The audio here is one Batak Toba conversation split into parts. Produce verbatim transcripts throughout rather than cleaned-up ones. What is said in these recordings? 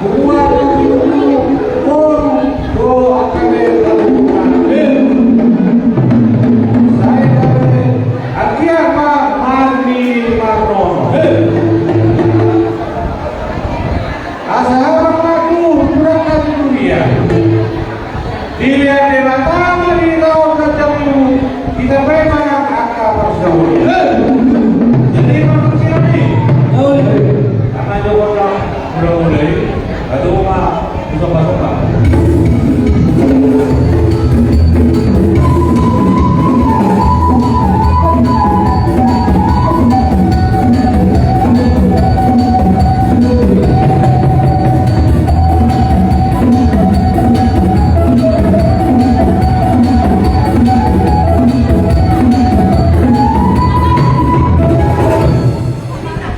Buat itu, boru, do, angka be, angka be, angka be, marni, marnono. Asa abang aku, kurang kasih dunia. Dilehon Debata ma di laut na jamimu, ditambai ma nang angka parsaoran. Jadi, manusia ni. Karena jawabnya udah mulai, aduh, ma, buka-buka.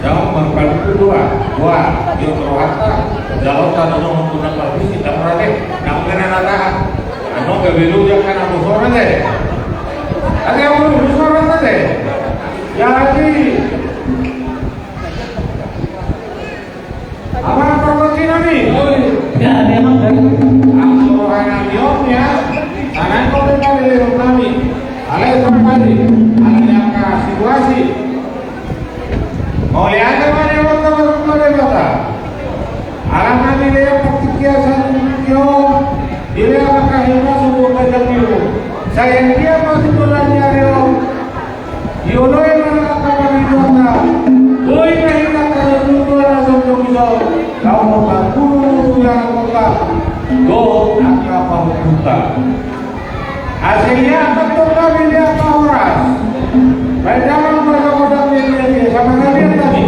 Jawab marpalutu dua, dua, yo rohata, jawab tadi dong untuk nang parbisi, nang rame, nang kena natahan. Ano gabelo jangan aku suara deh. Ada yang mau suara deh. Jadi, Amang pargonsi nami. Ya, memang dari. Amang roha nami om ya. Tangan kau tentang dari nami. Alai terkali. Alai angka situasi. Mauliate ma di Amanta Martua Debata. Ala nami dia praktik dia satu dia. Dia angka hina semua kajang dia. Saya dia masih berani hari om. Dioloi ma angka pangidoanta, boi ma hita angka na tutu na jongjong i, laho mangulu tu angka dohot angka pahompunta. Asa ia angka tongka bini angka horas. Baen damang ma joko dang bini bini sama na biar tadi.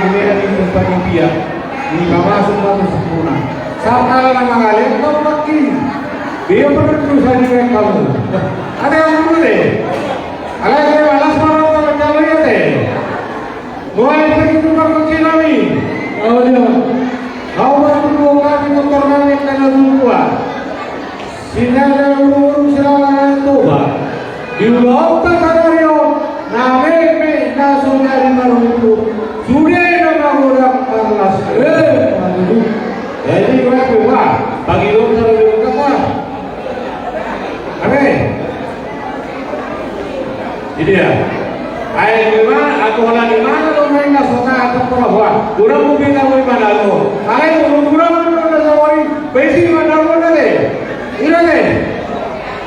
Mela di tempat dia. Ini pamasuk ma tu sampurna. Sangkal na mangalehon tau makin. Dia pernah berusaha di mereka mu. Ada yang dulu deh. Alai dia balas mana orang kalau dia deh. Mulai begitu baru kecil kami. Oh, dia. Kau baru dua kali motor kami kena dua. Sinada urung sirawangan Toba. Di ulaonta sadari on, na meme na so jadi marhundul, sude na magodang marlas. Eh, marhundul. Jadi, wah, wah, pagi lo taruh di rumah, wah. Amin. Jadi ya. Ai, memang, aku holan di mana lo main na so taat, apa, wah. Kurang mungkin aku di mana lo. Ai, kurang, kurang, kurang, kurang, kurang, besi mana lo, mana deh. Ira deh.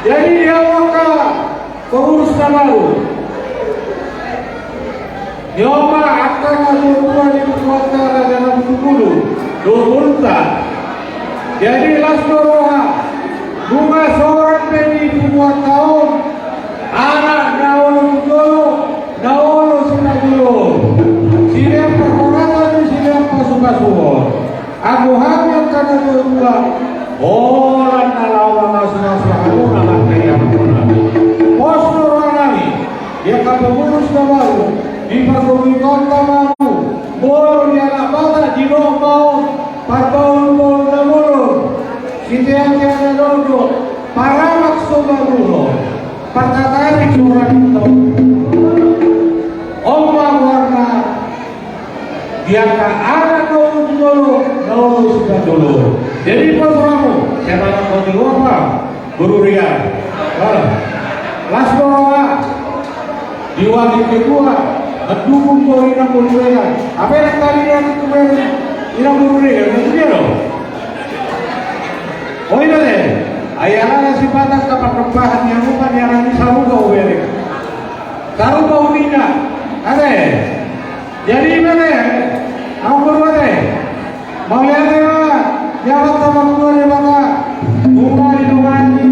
Jadi dia maka pengurus na baru. Dia maka angka na dua dua di pembuatan raja na betul dulu. Dua puluh tak. Jadi las do roha. Bunga sorang pe di pembuatan tahun. Anak na olo tu jolo, na olo sitajolo. Silean parhorasan, silean pasupasuon. Anggo hami angka na dua dua, holan na laho mamasumasu hamuna marhite hamuna. Pos do roha nami, di angka pengurus na baru, di pargongginganta ma hamu, molo di anak Batak didok ma on, parbaulbaul na bolon, siteantean na dondok, paranak so babuhon, partatari so ranginta. On ma goarna, di angka anak na olo tu jolo, na olo sitajolo. Jadi pos rohamu, siapa na mau di luar, Pak? Guru Rian. Ah. Las do roha. Di wakil ketua, mendukung do inang guru Rian. Apa yang tadi dia itu, inang guru Rian? Itu dia loh. Oh, ina deh. Ai ala na sipata angka pardompahan ni amu, paniaran ni sarupa hubereng. Sarupa unina. Ate. Jadi, ina deh. Ampun, ate. Mauliate ma, jabat sama guru Debata. Bunga di dongani.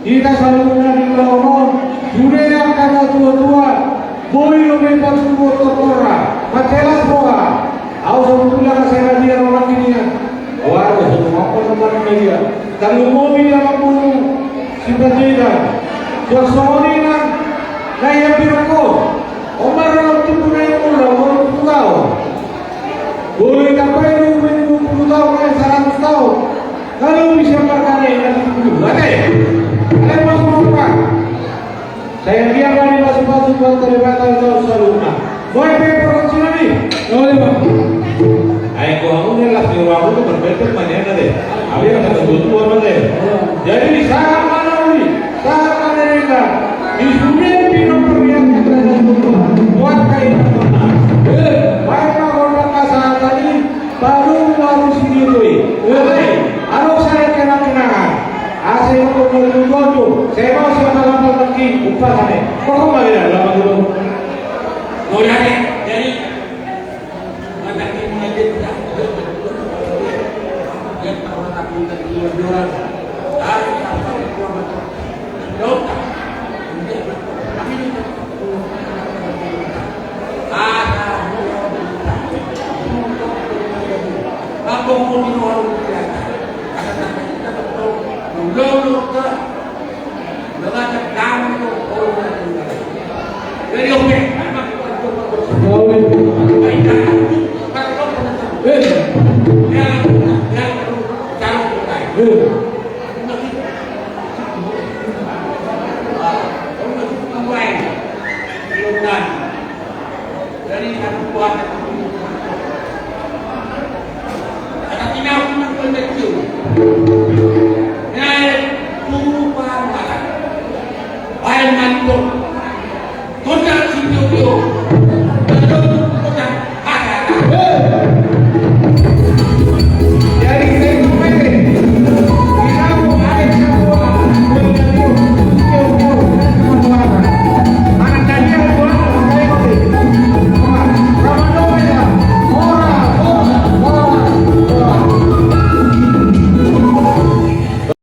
Hita saluhutna di ulaon on, sude angka na tua-tua, boi do be patuduhon tortorna, mansai las roha. Au sabotulna nga sai na dia roha ni dia. Wah, so tumampa nomor na dia. Tarlumobi di anak boru, si Panjaitan. Suang songon i nang, na ia pirang ho. Omar na tubu na ia mula, umur tubu taon. Boi tambai do umur dua puluh taon, eh, saratus taon. Lalu bisa markane na tubu. Ate. Ate, pos roha. Sai dia bani pasupasu buat dari batal tahu saluhutna. Boy pe provinsi nami. Boy, Bang. Ai, ko hamu ne las ni rohamu tu berbeda manian ate. Abi rasa kebutuhan ate. Jadi, sahat ma na uli. Sahat ma na renggang. Di sude pinompar yang kita buat kain. Eh, baik, Bang, orang kasar tadi. Baru, baru sini tu, eh. Alai, adong sada kenang-kenangan. Asa ingkon molo tu jolo, sai mau siapa lapal tangki, umpasa ne. Kok kau malah lapal dulu? Oh, ya, ya. Jadi, matangki mulai dia. Dia tahu matangki dari luar, luar. Ah, ya, ya, ya.